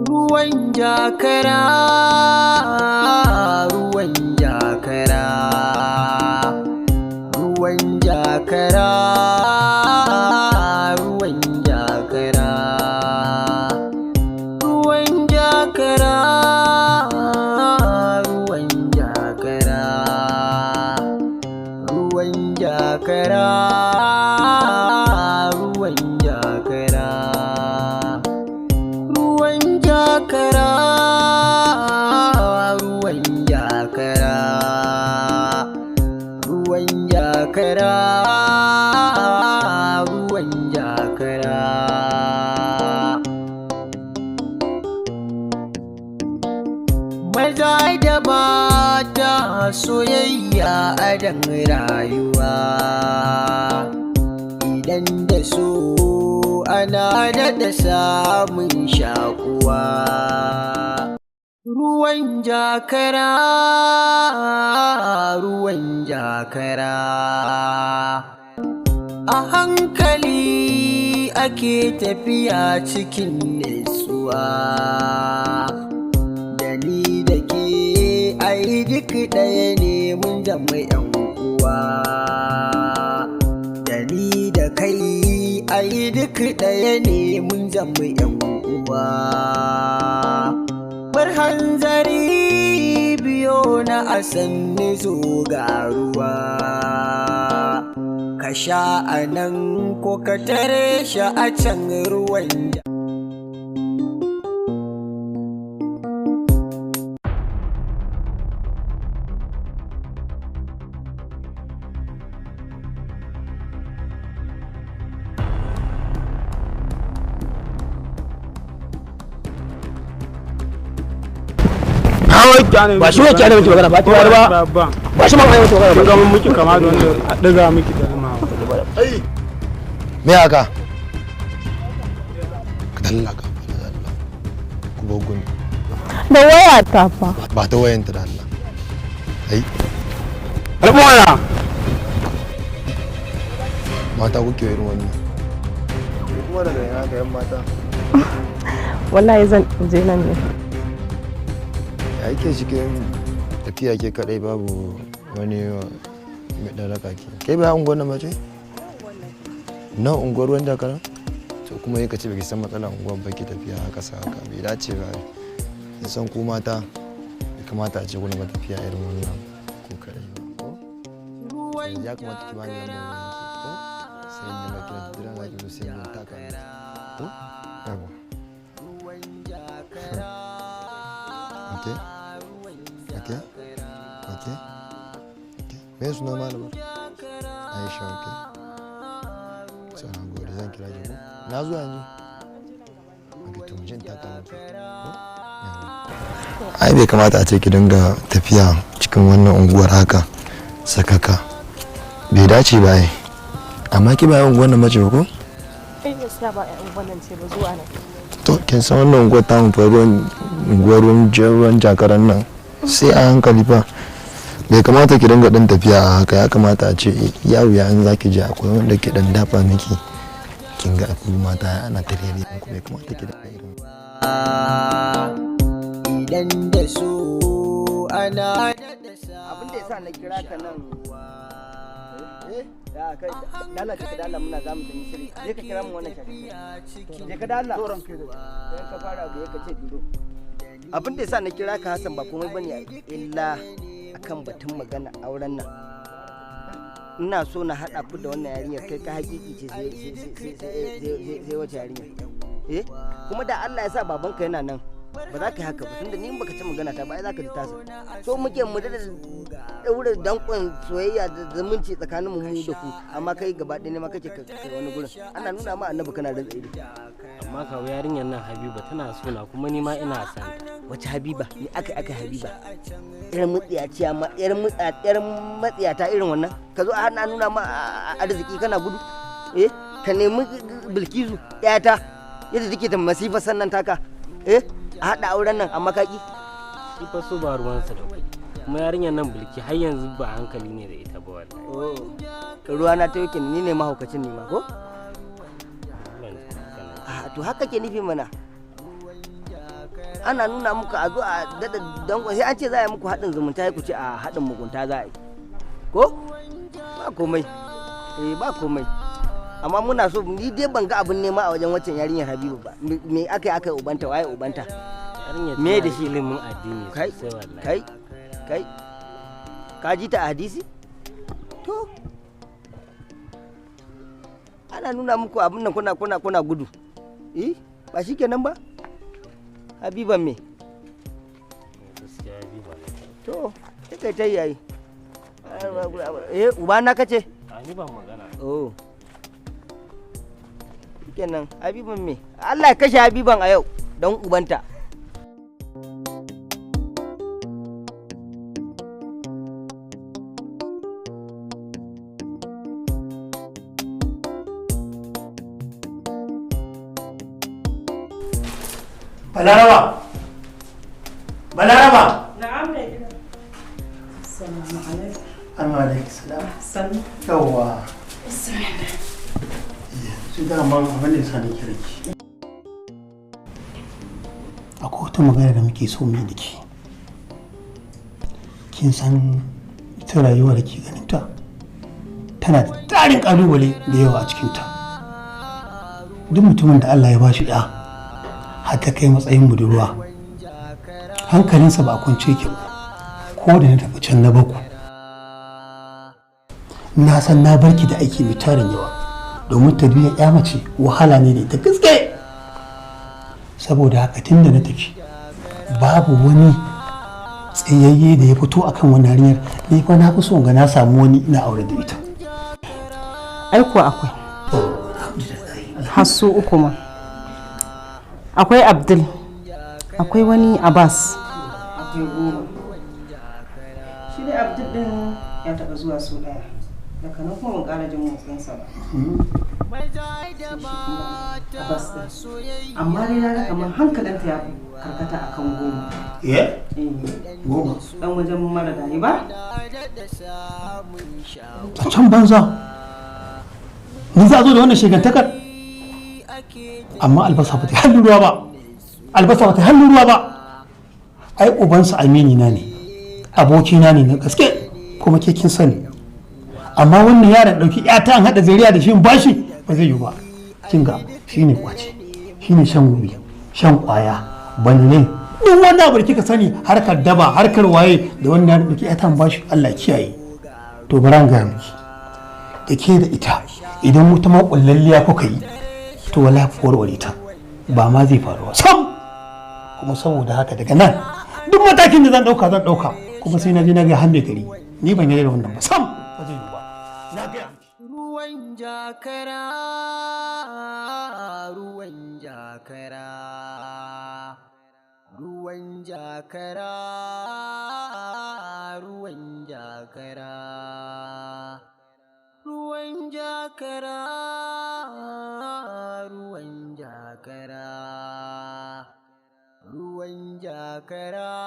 Ruwan jakara, ruwan jakara, ruwan jakara, ruwan jakara, ruwan jakara, ruwan jakara, ruwan jakara, ruwan jakara, ruwan jakara, ruwan jakara, ruwan jakara, ruwan jakara. Maza da mata, soyayya a rayuwa, idan da so ana daɗa samun shakuwa. Ruwan jakara, ruwan jakara, a hankali ake tafiya cikin nutsuwa. Da ni da ke ai duk ɗaya ne, mun zama 'yan uwa. Da ni da kai ai duk ɗaya ne, mun zama 'yan uwa. Bar hanzari, biyo na a sanni, zo ga ruwa, ka sha a nan ko ka tare shi a can, ruwan. Ba shi wacce ana miki magana ba, ta ba, ba shi ma ba miki magana ba. Ga mun miki kama da wanda a ɗiga miki da zuma. Me haka? Ka dalla ka da Allah ku bogun. Da waya ta fa. Ba ta wayanta da Allah ai. Alɓoya. Mata kuke irin wannan kuma daga yana ga yan mata? Wallahi zan je nan ne. Ya yake cikin tafiya ke kadai, babu wani mai dan raka ki? Kai ba unguwar nan ba ce? Nan unguwar ruwan jakara? To kuma yi ka ce baki san matsalar unguwar ba, ki tafiya haka sa haka bai dace ba. Kin san ku mata bai kamata a ce kuna ba tafiya irin wannan ko kadai ba, ko ya kamata ki bani lambar wayan ki, ko sai in dinga kiran ki duk ran ki zo, sai in taka miki, ko yawa. Okay, me suna malamar? Aisha. Okay, so na gode, zan kira ki ko na zuwa yanzu. Okay, to mu je in taka miki, ko yawa. Ai bai kamata a ce ki dinga tafiya cikin wannan unguwar haka sakaka, bai dace ba ai. Amma ki ba unguwar nan bace ba, ko? Ai gaskiya ba ƴan wannan ce ba, zuwa nan. To kin san wannan unguwar ta fa, ruwan unguwar ruwan jakaran nan sai a hankali fa. Bai kamata ki dinga dan tafiya a haka, ya kamata a ce ya wuya an zaki je akwai wanda ke dan dafa miki. Kin ga akwai mata ana tarere ku, bai kamata ki dinga irin. Idan da so ana Abin da yasa na kira ka nan, eh, ya kai dala ka dala, muna zamu dan yi sirri. Je ka kira mu wannan shafi, je ka dala dan ka fara ga ka ce duro. Abin da yasa na kira ka, Hassan, ba komai bane illa akan batun magana auren nan. Ina so na haɗa ku da wannan yarinyar. Kai ka hakiki ce sai wace yarinya, eh, kuma da Allah ya sa babanka yana nan ba za ka yi haka ba, tunda ni in baka ci magana ta ba ai za ka ji tasa. So muke mu da daure dankon soyayya da zumunci tsakanin mu da ku, amma kai gaba ɗaya ne ma kake kai wani gurin ana nuna ma annabi kana rantsa ido. Amma kawo, yarinyar nan Habiba tana so na, kuma ni ma ina son ta. Wace Habiba? Ni aka Habiba? Irin mutsiyaciya ma, irin mutsiyar matsiyata irin wannan. Ka zo har na nuna ma arziki kana gudu. Eh, ka nemi Bilkisu ƴata yadda take ta masifa sannan taka. Eh, a haɗa auren nan amma ka ki. Shi fa so ba ruwansa da kuɗi. Kuma yarinyar nan Bilki har yanzu ba hankali ne da ita ba wallahi. Oh, ruwa na ta yake ni ne mahaukacin ne ma ko? Ah, to haka ke nufi mana. Ana nuna muku a zo a daɗa danko sai an ce za a yi muku haɗin zumunta ku ce a haɗin mugunta za a yi. Ko? Ba komai. Eh, ba komai. Amma muna so ni dai ban ga abin nema a wajen waccan yarinyar Habibu ba. Me aka yi ubanta, waye ubanta? Yarinyar Me da tana shi? ilimin addini Kai, sosai wallahi. kai, kai. Ka ji ta a hadisi? To. Ana nuna muku abin nan kuna kuna kuna gudu. Eh, ba shikenan ba? Habiban me? Gaskiya Habiba ne. To, sai kai ta yi yayi. Eh, uba na kace? A ni ba magana. Oh. Shikenan, Habiban me? Allah ya kashe Habiban a yau don ubanta. Balaraba! Balaraba! Na'am mai gida. Assalamu alaikum. Amma alaikum salam. Sannu. Yawwa. Yanzu daman abin da yasa na kira ki. Akwai wata magana da muke so mu yi da ke. Kin san ita rayuwa da ke ganin ta tana da tarin kalubale da yawa a cikinta. Duk mutumin da Allah ya ba shi ɗa har ta kai matsayin budurwa, hankalinsa ba a kwance yake ba. Ko da na tafi can na baku, na san na barki da aiki mai tarin yawa, domin tarbiyyar ya mace wahala ne da ita gaske. Saboda haka tun da na tafi babu wani tsayayye da ya fito akan wannan yarinyar. Ni fa na fi so ga na samu wani ina aure da ita. Ai kuwa akwai. Har su uku ma. Akwai Abdul, akwai wani Abbas. Akwai goma. Shi dai Abdul din ya taɓa zuwa su ɗaya. Daga nan kuma ban ƙara jin motsinsa ba. Sai shi kuma Abbas ɗin. Amma dai na ga kamar hankalinta ya karkata akan goma. Eh? Eh, Goma. dan wajen mara dani ba? A can banza. Ni za a zo da wannan shegantakar? Amma albasa ba ta hannun ruwa ba. Albasa ba ta hannun ruwa ba. Ai ubansa amini na ne. Abokina ne na gaske kuma ke kin sani. Amma wannan yaron ɗauki ƴata an haɗa zuriya da shi in bashi ba zai yiwu ba. Kin ga shine kwace, shine shan wuri, shan kwaya, banne. Duk wani abu da kika sani harkar daba, harkar waye da wannan yaron ɗauki ƴata an bashi, Allah kiyaye. To bari an gaya miki. Da ke da ita idan wata ma kullalliya kuka yi to wala ku warware ta ba ma zai faru ba sam. Kuma saboda haka daga nan duk matakin da zan dauka zan dauka, kuma sai na je na ga har mai gari. Ni ban yarda da wannan ba sam, ba zai yiwu ba, na gaya miki. Ruwan jakara, ruwan jakara, ruwan jakara, ruwan jakara, ruwan jakara, ruwan jakara, ruwan jakara,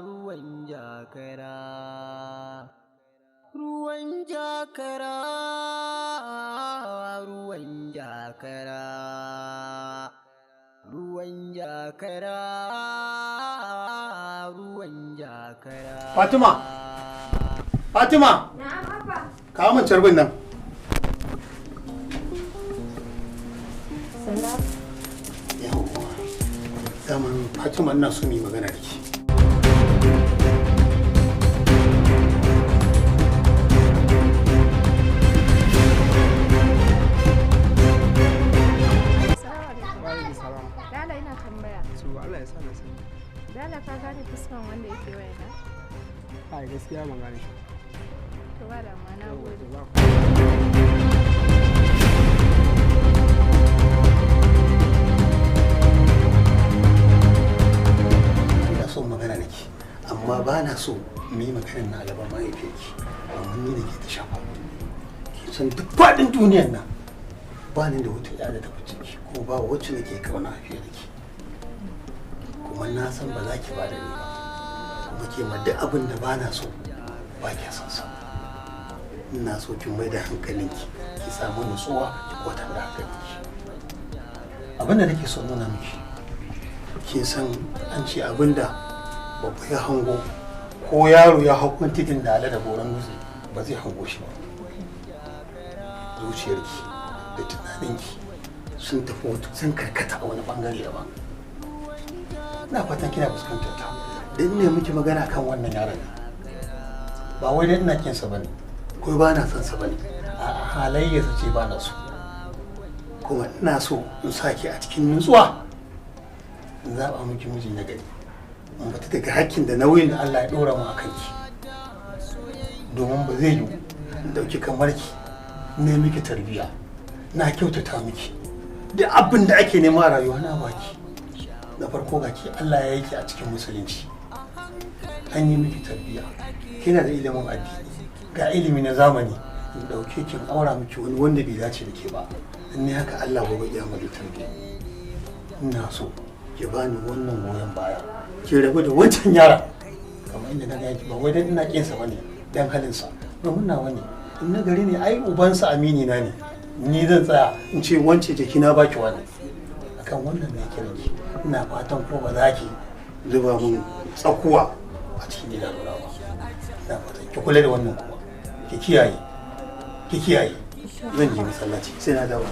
ruwan jakara. Ruwan jakara, ruwan jakara, ruwan jakara, ruwan jakara. Fatima, Fatima, kawo min carbin nan. Yawwa, daman Fatima ina so mu yi magana da ke. Lala, ina tambaya. So Allah ya sa na sani. Lala, ka gane fuskan wanda yake wayana? Ai gaskiya ban gane shi. To ba damuwa, na Yawwa, gode. to ba. so mu yi maganar na gaban mahaifiyarki, domin ni da ke ta shafa. Ki san duk faɗin duniyar nan ba ni da wata ya da tafi ciki ko ba wacce nake kauna fiye da ke. Kuma na san ba za ki ba da ni ba, kuma ke ma duk abin da ba na so ba ki san sa. Ina so ki mai da hankalinki, ki samu nutsuwa, ki kwatar da hankalinki. Abin da nake so nuna miki, kin san an ce abin da babba ya hango ko yaro ya hau kan titin da da goron dutse ba zai hango shi ba. Zuciyarki da tunaninki sun tafi wata, sun karkata a wani bangare daban. Ina fatan kina fuskantar ta. Dan ne miki magana kan wannan yaron, ba wai dan ina kin sa bane ko ba na son sa bane, a'a halayyarsa ce ba na so. Kuma ina so in sake a cikin nutsuwa in zaɓa miki miji na gari, in fita daga hakkin da nauyin da Allah ya ɗora mu a kanki. Domin ba zai yiwu in ɗauki kamar ki ne miki tarbiyya, na kyautata miki duk abin da ake nema a rayuwa na baki. Na farko ga ki Allah ya yi ki a cikin musulunci, an yi miki tarbiyya, kina da ilimin addini, ga ilimi na zamani, in ɗauke ki in aura miki wani wanda bai dace da ke ba. In ne haka Allah gobe kiyama zai tambaye. Ina so ki bani wannan goyon baya, ki rabu da wancan yara kamar inda na ga ki, ba wai dan ina kinsa bane, dan halinsa, domin nawa ne, in na gari ne, ai ubansa amini na ne, ni zan tsaya in ce wance jiki na baki wani. Akan wannan ne kiran ki, ina fatan ko ba za ki zuba mun tsakuwa a cikin idanuna ba. Ina fatan ki kula da wannan, kuma ki kiyaye, ki kiyaye. Zan je masallaci sai na dawo.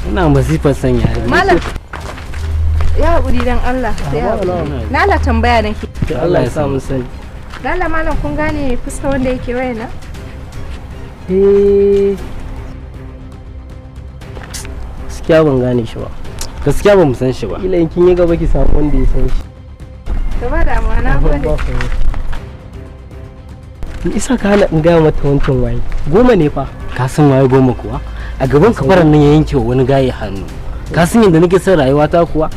Ina masifar sanya. Malam, ya haƙuri don Allah, sai haƙuri. Lala tambaya nake. Allah ya sa mun sani. Lala malam, kun gane fuska wanda yake waya na? Eh. Gaskiya ban gane shi ba. Gaskiya ba mu san shi ba. Kila in kin yi gaba ki samu wanda ya san shi. To ba damuwa, na gode. In isa ka hana in gaya mata wancan waye. Goma ne fa. Ka san waye goma kuwa? A gaban kafaran nan ya yanke wa wani gaye hannu. Ka san yadda nake son rayuwata kuwa?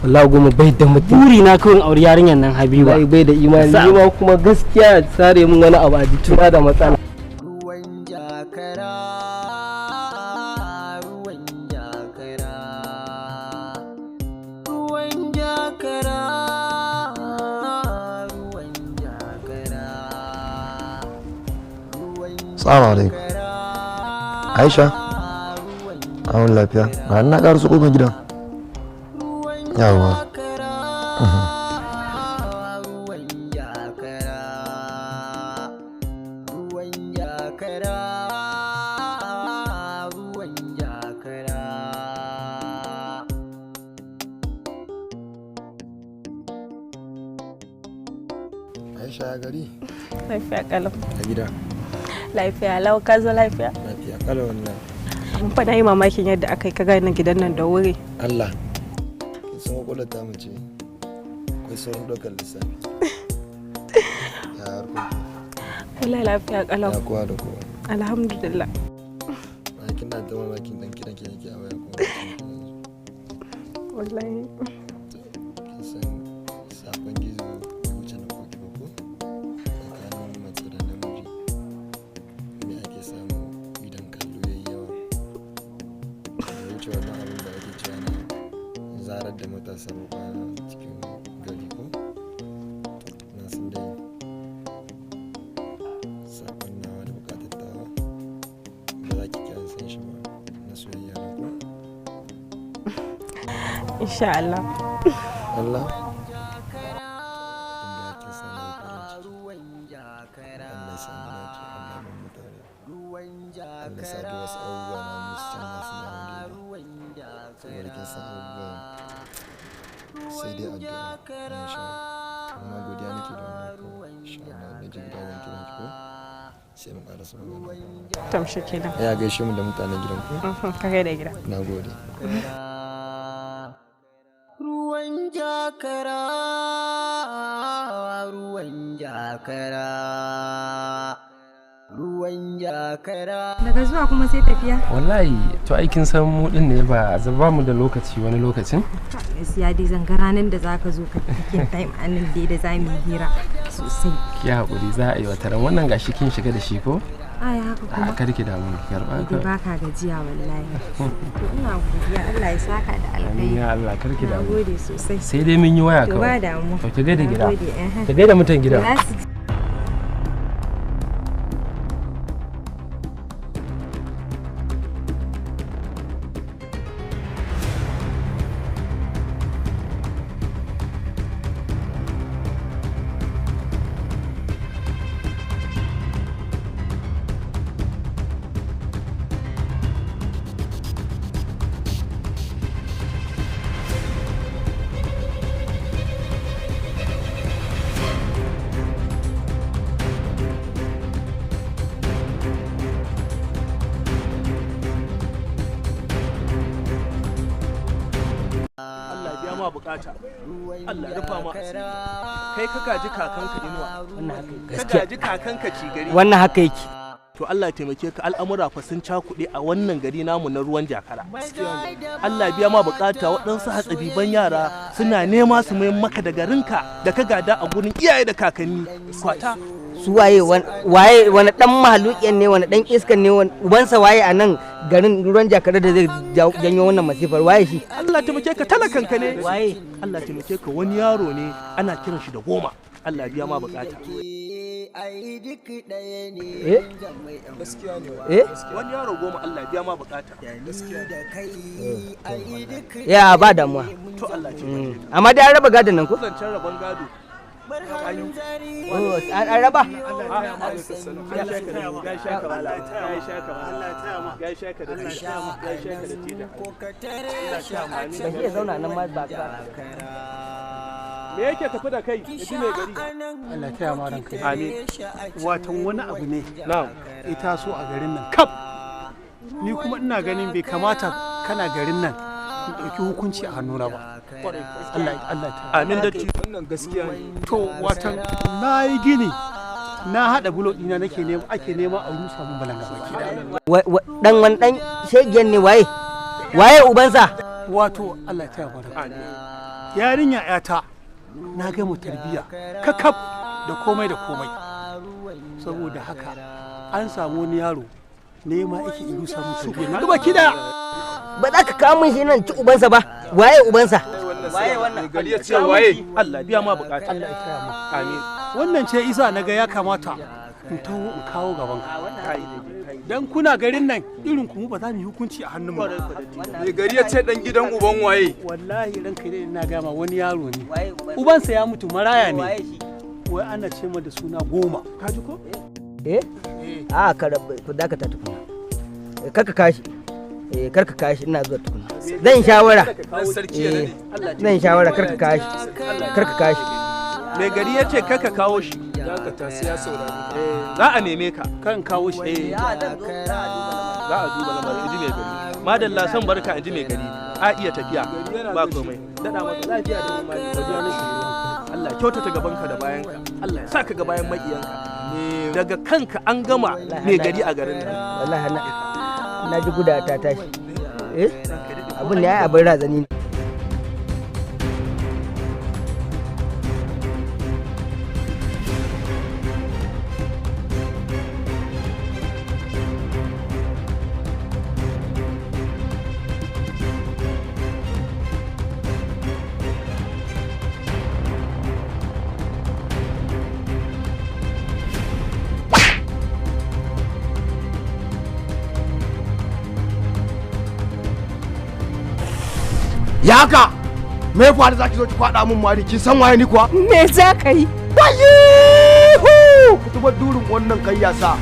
Wallahi goma bai da mutum. Buri na kawai aure yarinyar nan Habiba. Bai bai da imani. Ni ma kuma gaskiya sare mun wani abu a jikina da matsala. Ruwan jakara, ruwan jakara, ruwan jakara, ruwan jakara, ruwan Assalamu alaikum. Aisha, awon lafiya. Ga na ƙaraso ƙofar gidan. Yawwa. Ruwan jakara, ruwan jakara, ruwan jakara. Aisha, ya gari? Lafiya kalau. A gida. Lafiya lau, ka zo lafiya. Lafiya kalau wallahi. Mun fa na yi mamakin yadda aka yi ka gane gidan nan da wuri. Allah. Kin san kwakwalwar ta mace akwai saurin ɗaukar lissafi. Ya harkoki. Wallahi lafiya kalau. Ya kowa da kowa. Alhamdulillah. Ai kina ta mamakin dan kiran ki yake a waya kuma. Wallahi. Kin san sakon gizo bai wuce na koki ba ko? Tsakanin mace da namiji me ake samu idan kallo yayi yawa? Bai wuce wannan abin da ake cewa na zarar da matasa ba cikin gari ko? Na san dai sakon nawa da bukatar tawa ba za ki ki an san shi ba na soyayya na ko? Insha Allah. Allah. Kin ga kin sa na yi farin ciki. Allah ya sa mu dace, Allah ya bar mu tare. Allah ya sa duk wasu abubuwa na mu su canza su dawo daidai. Saboda kin san abubuwan sai dai addu'a insha Allah. Amma godiya nake da wannan kawai. Insha Allah na ji gida zan kira ki ko? Sai mu ƙarasa magana. Tamshi kenan. Ya gaishe mu da mutanen gidan ku. Ka gaida gida. Na gode. Ruwan jakara, ruwan jakara, ruwan jakara. Daga zuwa kuma sai tafiya. Wallahi to aikin san mu din ne ba ba mu da lokaci wani lokacin. Gaskiya dai zan ga ranar da zaka zo ka take time anan dai da zamu yi hira sosai. Ki hakuri, za a yi wata ran. Wannan gashi kin shiga da shi ko? Ai haka A kuma. kar ki damu, ki karba Dai ka. baka gajiya wallahi. To ina godiya, Allah ya saka da Amin alkhairi. ya Allah, kar ki Na damu. gode sosai. Sai dai mun yi waya To ba kawai. damuwa. To ki gaida Na gida. gode, eh. Ki gaida mutan gida. Za su ji. Allah biya ma bukata. Allah rufa ma asiri. Kai ka gaji kakanka Inuwa. Wannan haka Ka gaskiya. gaji kakanka Cigari. Wannan haka yake. To Allah ya taimake ka, al'amura fa sun cakuɗe a wannan gari namu na Ruwan Jakara. Allah biya ma bukata, waɗansu hatsabiban yara suna nema su mai maka da garinka da ka gada a gurin iyaye da kakanni. Kwata. Su waye waye? Wani dan mahalukiyan ne? Wani dan iskan ne? Wani ubansa waye a nan garin Ruwan Jakara da zai janyo wannan masifar? Waye shi? Allah taimake ka, talakanka ne. Waye? Allah taimake ka, wani yaro ne ana kiran shi da Goma. Allah biya ma bukata. Ai duk ɗaya ne. Eh? Eh? Wani yaro Goma, Allah biya ma bukata. Ya ba damuwa. To Allah taimake ka. Amma dai an raba gadon nan ko? Zancen rabon gado. Oh, an raba. Ba shi ya zauna nan ma ba ba. Me yake tafi da kai? Ya ji mai gari. Allah ya taya ma ranka. Amin. Watan wani abu ne. Na'am. Ita so a garin nan kaf. Ni kuma ina ganin bai kamata kana garin nan in ɗauki hukunci a hannuna ba. Allah Allah ya taya. Amin datti. Wannan gaskiya ne. To watan na yi gini, na haɗa bulo ɗina, nake nema ake nema a rusa mun balanga baki ɗaya. Dan wani dan shegen ne? Waye? Waye ubansa? Wato Allah ya taya ma ranka. Yarinya 'yata na gama tarbiyya kakaf da komai da komai. Saboda haka an samu wani yaro nema yake in rusa mun tarbiyya na gaba ki ɗaya. Ba za ka kawo min shi nan ci ubansa ba. Waye ubansa? Waye wannan? Gari ya ce waye? Allah biya ma bukata. Allah ya taya ma. Amin. Wannan ce isa na ga ya kamata in taho in kawo gaban ka. Dan kuna garin nan irin ku mu ba za mu yi hukunci a hannun mu ba. Mai gari ya ce dan gidan uban waye? Wallahi ranka dai ina gama wani yaro ne. Ubansa ya mutu, maraya ne. Wai ana ce ma da suna Goma. Ka ji ko? Eh? A ka ku dakata tukuna. Kar ka kashi. Eh, kar ka kashi, ina zuwa tukuna. Zan shawara. Dan sarki ya Eh, nade. zan shawara, kar ka kashi. Kar ka kashi. Mai gari ya ce kaka kawo shi. Dakata sai ya saurari ka. Za a neme ka. Kan kawo shi. Eh. Za a duba lamarin, inji mai gari. Madalla, son barka, inji mai gari. A iya tafiya. Ba komai. Dada maka lafiya da imani. Godiya nake. Allah ya kyautata gabanka da bayanka. Allah ya sa ka ga bayan maƙiyanka. Daga kanka an gama mai gari a garin nan. Wallahi na ji guda ta tashi. Eh? Abin ne ai abin razani ne. Ya haka? Me ya faru zaki zo ki kwada min mari? Kin san waye ni kuwa? Me za ka yi? Wayihu! Kutubar durin wannan kai ya sa.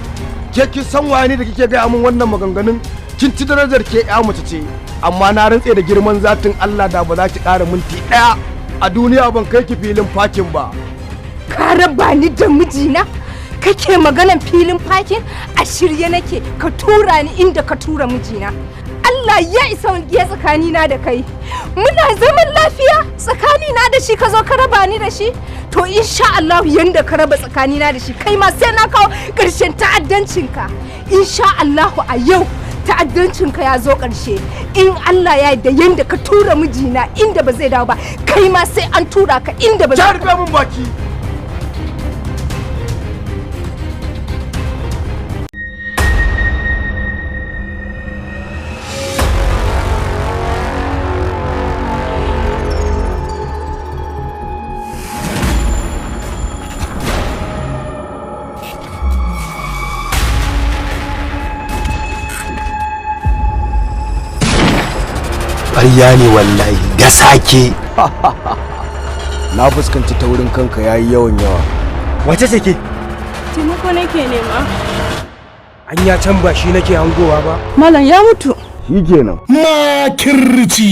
Ke kin san waye ni da kike gaya min wannan maganganun? Kin ci darajar ke ya mace ce. Amma na rantse da girman zatin Allah da ba za ki ƙara minti ɗaya a duniya ban kai ki filin fakin ba. Ka raba ni da mijina? Kake maganan filin parking? A shirye nake ka tura ni inda ka tura mijina. Allah ya isa ya tsakanina da kai. Muna zaman lafiya tsakanina da shi, ka zo ka raba ni da shi. To insha Allah, yanda ka raba tsakanina da shi, kai ma sai na kawo ƙarshen ta'addancinka. Insha Allah a yau ta'addancinka ya zo ƙarshe. In Allah ya yarda, yanda ka tura mijina inda ba zai dawo ba, kai ma sai an tura ka inda ba zai Rufe mun baki. Ƙarya ne wallahi da sake. Na fuskanci taurin kanka yayi yawan yawa. Wace ce ke? Taimako nake nema. Anya can ba shi nake hangowa ba. Malam ya mutu. Shikenan. Makirci!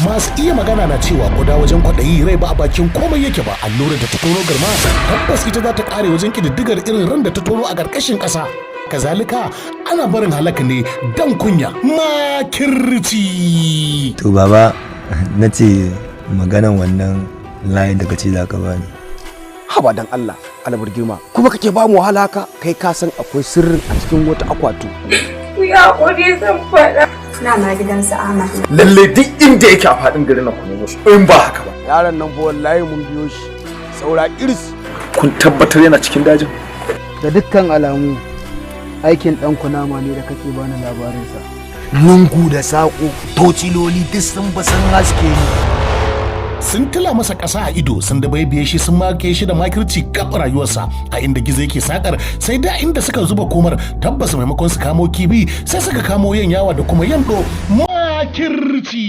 Masu iya magana na cewa kuda wajen kwaɗayi rai ba a bakin komai yake ba. Allurar da ta tono garma tabbas ita za ta ƙare wajen ƙididdigar irin ran da ta tono a ƙarƙashin ƙasa. Kazalika ana barin halaka ne dan kunya. Makirci! To baba, na ce maganan wannan layin da kace za ka bani. Haba dan Allah, Alabar Girma, kuma kake ba mu wahala haka? Kai ka san akwai sirrin a cikin wata akwatu. Ku yi haƙuri, zan faɗa. Na ma gidansu Ahmad. Lalle duk inda yake a faɗin garin nan ku nemo shi, in ba haka ba Yaron nan fa wallahi mun biyo shi saura iris. Kun tabbatar yana cikin dajin? Da dukkan alamu aikin ɗan kunama ne da kake bani labarinsa. Lungu da saƙo, tociloli duk sun ba sun haske ni. Sun tila masa ƙasa a ido, sun da baibiye shi, sun make shi da makirci gab rayuwarsa a inda gizo yake sakar. Sai da inda suka zuba komar, tabbas maimakon su kamo kibi sai suka kamo yan yawa da kuma yando. Makirci!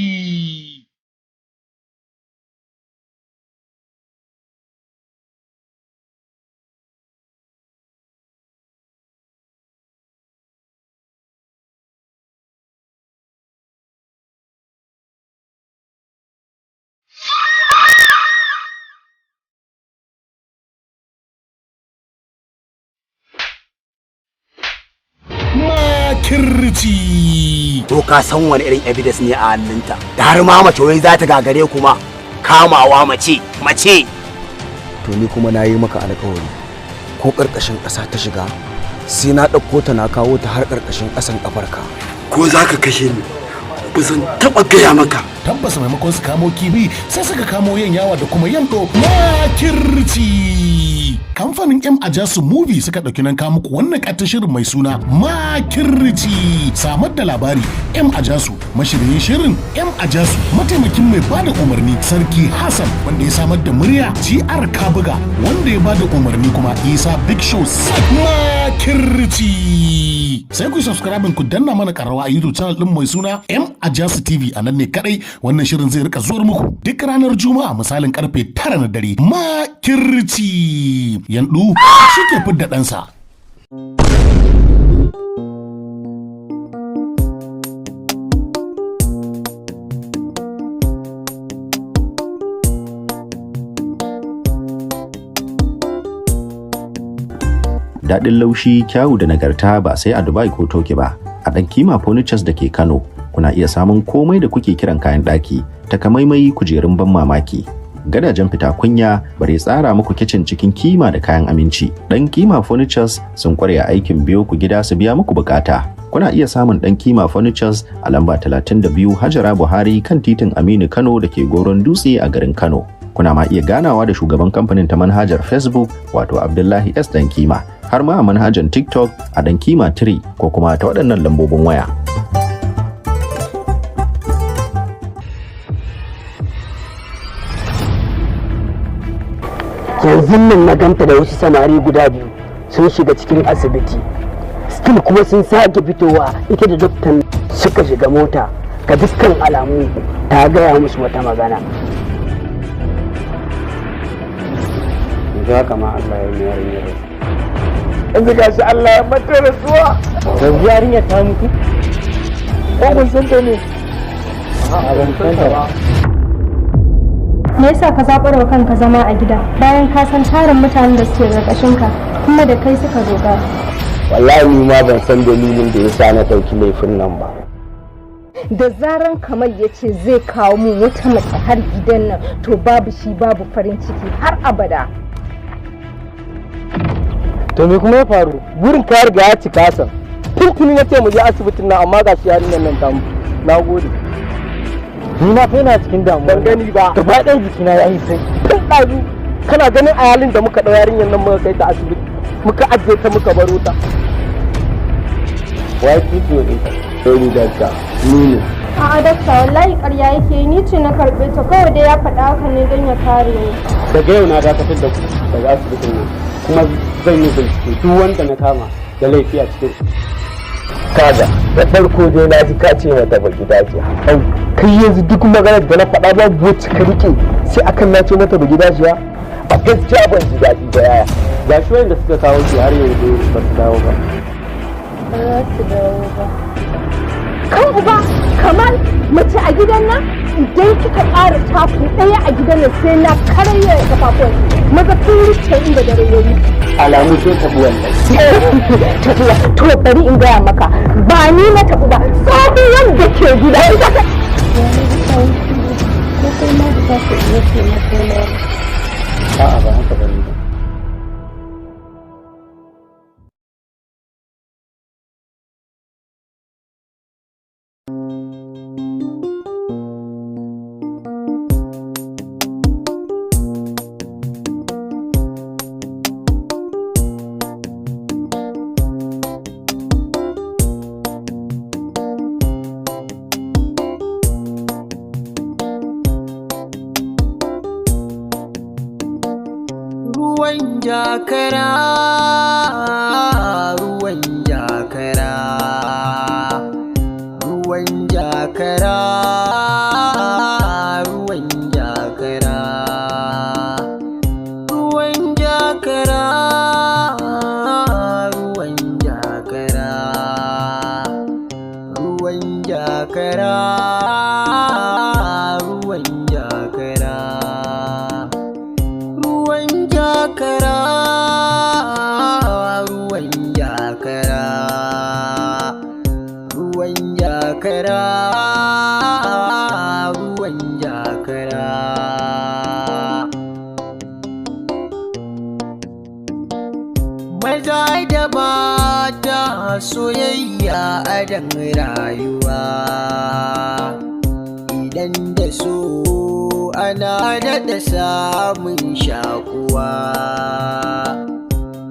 Makirci! To ka san wani irin evidence ne a hannunta da har ma mace wai za ta gagare kuma kamawa mace mace? To ni kuma na yi maka alƙawari, ko ƙarƙashin ƙasa ta shiga sai na ɗauko ta na kawo ta har ƙarƙashin ƙasan ƙafarka. Ko za ka kashe ni, ba zan taɓa gaya maka. Tabbas maimakon su kamo kibi sai suka kamo yan yawa da kuma yando. Makirci! Kamfanin M Ajasu Movie suka ɗauki nan kawo muku wannan ƙaton shirin mai suna Makirci. Samar da labari M Ajasu, mashiryin shirin M Ajasu, mataimakin mai bada umarni Sarki Hassan, wanda ya samar da murya GR Kabuga, wanda ya bada umarni kuma Isa Big Show. Sak Makirci! Sai ku subscribe ku danna mana karrawa a YouTube channel din mai suna M Ajasu TV. A nan ne kadai wannan shirin zai rika zuwar muku duk ranar Juma'a misalin karfe 9 na dare. Makirci! Yandu shi ke fidda ɗansa. Daɗin laushi, kyawu da nagarta ba sai a Dubai ko Toki ba. A ɗan Kima Furnitures da ke Kano, kuna iya samun komai da kuke kiran kayan ɗaki, takamaimai kujerun ban mamaki, gadajen fita kunya, bare tsara muku kicin cikin kima da kayan aminci. Ɗan Kima Furnitures sun kware a aikin biyo ku gida su biya muku bukata. Kuna iya samun Ɗan Kima Furnitures a lamba 32 Hajara Buhari kan titin Aminu Kano da ke Goron Dutse a garin Kano. Kuna ma iya ganawa da shugaban kamfanin ta manhajar Facebook, wato Abdullahi S. Dan Kima, har ma a manhajar TikTok a Dan Kima 3, ko kuma ta waɗannan lambobin waya. Yanzu nan na ganta da wasu samari guda biyu sun shiga cikin asibiti, still kuma sun sake fitowa, ita da doktan suka shiga mota. Ga dukkan alamu ta gaya musu wata magana. Yanzu haka ma Allah ya mayar yarinyar. Yanzu gashi Allah ya mata rasuwa. Yanzu yarinyar ta mutu? Ko kun san ta ne? A'a, ban san ta ba. Me yasa ka zaɓar wa kanka zama a gida bayan ka san tarin mutanen da suke ƙarƙashin ka? Kuma da kai suka dogara. Wallahi ni ma ban san dalilin da yasa na ɗauki laifin nan ba. Da zaran Kamal ya ce zai kawo mun wata mace har gidan nan, to babu shi babu farin ciki har abada. To me kuma ya faru? Burin ka riga ya cika san. Tuntuni na ce mu je asibitin nan, amma ga shi yarinyar nan ta mutu. Na gode. Ni na fa ina cikin damuwa. Ban gani ba. Gaba ɗayan jikina ya yi sai. Tun ɗazu kana ganin a halin da muka ɗau yarinyar nan muka kai ta asibiti. Muka ajiye ta muka baro ta. Wai titi ne. Sorry doctor. Ni ne. A'a dakta, wallahi ƙarya yake, ni ce na karɓe ta, kawai dai ya faɗa haka ne don ya kare ni. Daga yau na dakatar da ku daga asibitin nan, kuma zan yi bincike duk wanda na kama da laifi a cikin Kaga, da farko dai na ji ka ce mata ba gida ce. Au, kai yanzu duk maganar da na faɗa babu wacce ka rike sai akan na ce mata ba gida ce. A gaskiya ban ji daɗi ba yaya. Ga shi wanda suka kawo ki har yanzu ba su dawo ba. Ba za su dawo ba. Kan uba, Kamal, mace a gidan nan, idan kika ƙara taku ɗaya a gidan nan sai na karya kafafuwan. Maza kun wuce inda dare ya yi. Alamu sun tafi wannan. To bari in gaya maka, ba ni na tafi ba, tsohuwar da ke gida ita ta. Ko kai ma ba za ka iya taimako na? A'a, ba haka bane ba. Ruwan jakara, ruwan jakara, ruwan jakara, ruwan jakara, ruwan jakara, ruwan jakara, ruwan jakara, ruwan jakara, ruwan jakara, ruwan jakara, ruwan jakara, ruwan jakara. Maza da mata, soyayya adon rayuwa, idan da so ana daɗa samun shakuwa.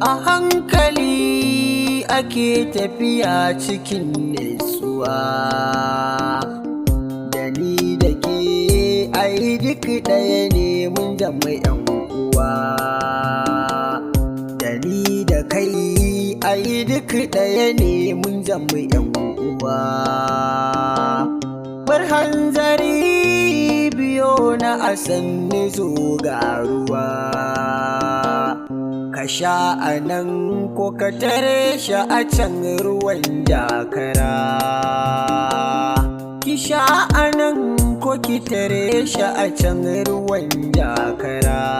A hankali ake tafiya cikin nutsuwa, da ni da ke ai duk ɗaya ne, mun zama 'yan uwa. Da ni da kai ai duk ɗaya ne, mun zama 'yan uwa. Bar hanzari, biyo na asanni, zo ga ruwa, ka sha a nan ko ka tare shi a can. Ruwan jakara, ki sha a nan ko ki tare shi a can. Ruwan jakara.